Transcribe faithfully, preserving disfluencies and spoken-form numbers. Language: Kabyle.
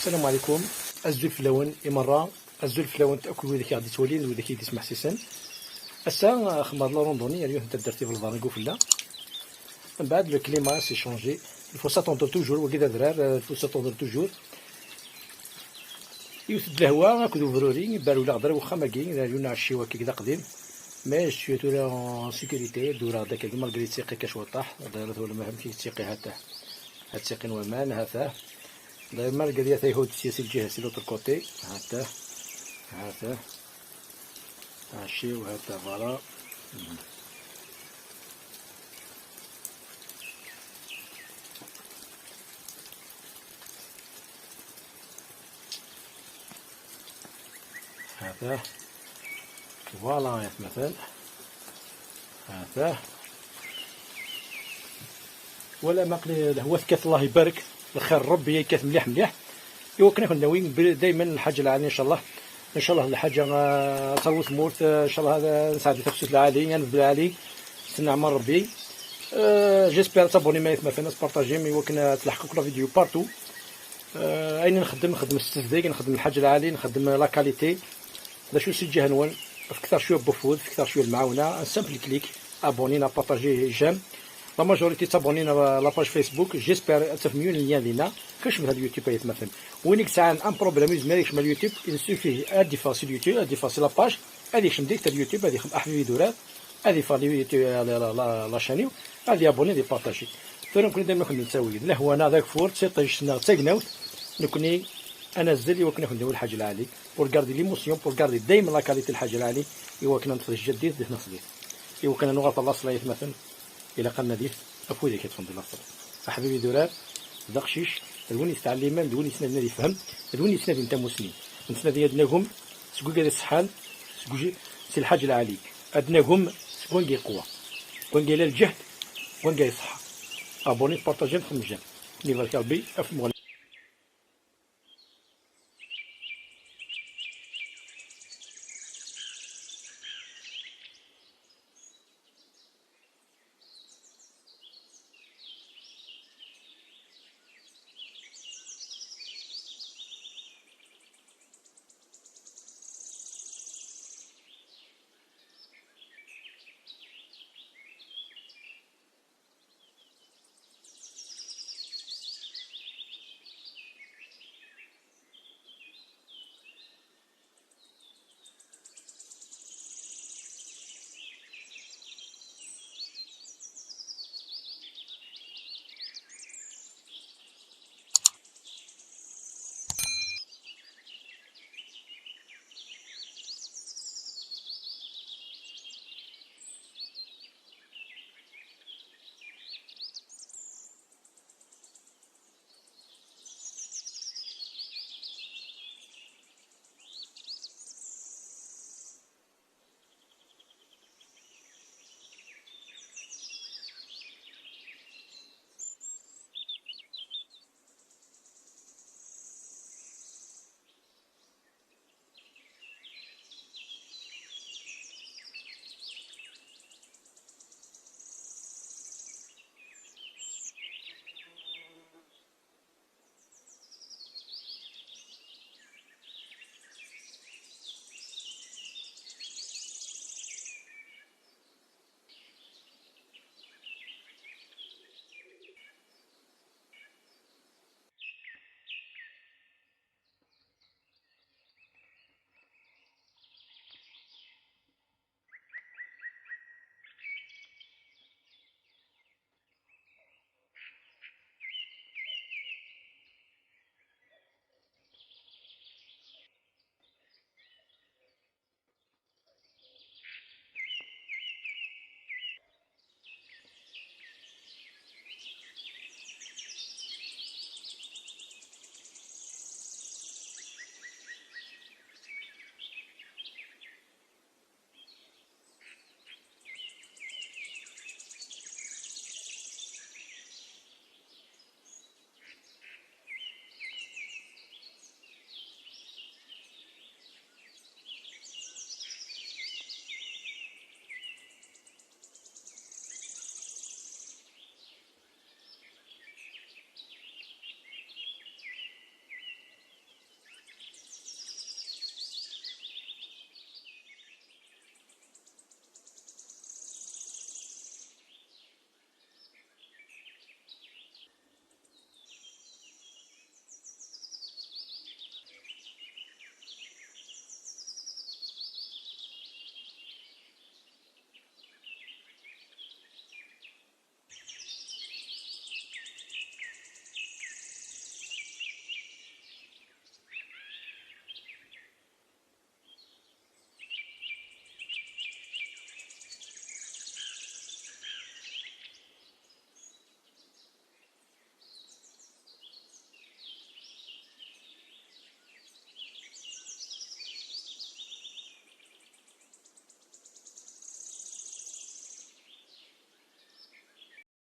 السلام عليكم. Azul fell-awen i merra. Azul fell-awen akk wid i aɣ-d-ittwalin d wid i d-ismeḥsisen. Ass-a, xedmeɣ-d la randonnée ar yiwet n taddart i Belḍan deg Ufella. Mbeɛd, le climat s'est changé. Il faut s'attendre toujours, wagi d adrar, euh, il faut s'attendre toujours. Yiwet n lehwa akked ubruri, baruleɣ-d ar wexxam-agi, d aryun aɛecciw akkagi d aqdim. Mais je suis tura en sécurité, dewreɣ-d akkagi, malgré yettiqi kan cwiṭaḥ, d'ailleurs twalamt amek yettiqi, ha-t-a. Ha ttiqin waman, ha-t-a. D'ailleurs, malgré yat ayhud si, si lǧiha, si l'autre côté, ha-t-a, ha-t-a. Aɛecciw, ha-t-a, voilà. Ha-t-a. Voilà, ya tmaten. Ha-t-a. Wala ma qli lehwa tekkat, Allah ibarek. Lxir n Rebbi yekkat mliḥ mliḥ. Iwakken ad ken-nawi daymen lḥaǧa lɛali, inchallah. Inchallah lḥaǧa, ah, ad terwu tmurt, ah, inchallah ad nesɛeddi tafsut lɛali, ad nebdu lɛali. S nneɛma n Rebbi. Euh, j'espère ad tabonnim ay atmaten, ad tpartajim, iwakken ad tleḥq akk la vidéo partout. Euh, ayen nxeddem, nxeddem s tezdeg, nxeddem lḥaǧa lɛali, nxeddem la qualité. D acu si lǧiha-nwen? Fket-aɣ cwiya n wafud, fket-aɣ cwiya n lemɛawna, un simple clic, abonné neɣ partager, j'aime. La majorité tabonné la, la page Facebook, j'espère ad tafem yiwen n lien dinna. Kecmet ar YouTube ay atmaten. Win i yesɛan un problème yezmer ad yekcem ar YouTube, il suffit ad d-iffeɣ si YouTube, ad d-iffeɣ si la page, ad yekcem direct ar YouTube, ad yexdem aḥbib idurar. Ad iffeɣ di, di, la, la, la, la chaîne-iw, ad yabuni, ad ipartaji. Tura nekkni dayma ad ken-nettawi d lehwa-nneɣ, d ageffur, d tiṭ-nneɣ, d tagnawt. Nekkni ad nazzel iwakken ad ken-nawi lḥaǧa lɛali. Pour garder l'émotion, pour garder dayma la qualité lḥaǧa lɛali, iwakken ad neṭṭef di tjaddit, di tneṣlit. Iwakken ad nuɣal ɣer laṣel ay atmaten, ilaq ad nadit ɣef wid i yeṭṭfen di laṣel. Aḥbib idurar, d aqcic, d win yettɛellimen, d win yettnadin ad yefhem, d win yettnadin tamusni. Nettnadi ad nagem seg wigad iṣeḥḥan, seg uj-, si lḥaǧ lɛali. Ad nagem seg wanga yeqwa, seg wanga yella lǧehd, seg wanga yeṣeḥḥa. Abonné, partager, xdem j'aime. Ad ibarek Rebbi ɣef